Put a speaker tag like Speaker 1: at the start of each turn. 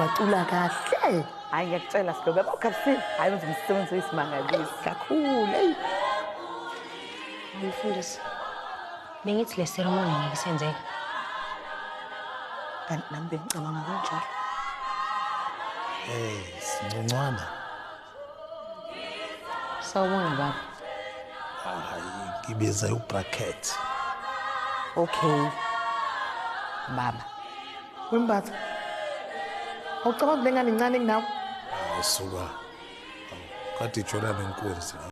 Speaker 1: Bacula kahle.
Speaker 2: Hayi, ngiyakutshela Silobe, yabo Khabisile, hayi, wenza umsebenzi oyisimangaliso.
Speaker 1: Kakhulu, eyi.
Speaker 3: Mfundisi, bengithi le ceremony ngeke isenzeka.
Speaker 2: Kanti nami bengicabanga kanjalo.
Speaker 4: Sinconcwana.
Speaker 3: Sawubona, baba.
Speaker 4: Hayi, ngibiza ubracket.
Speaker 2: Okay. Baba.
Speaker 1: Wembatha. Awucabangi lengane incane kunawe?
Speaker 4: Awusuka. Kade ijola nenkunzi.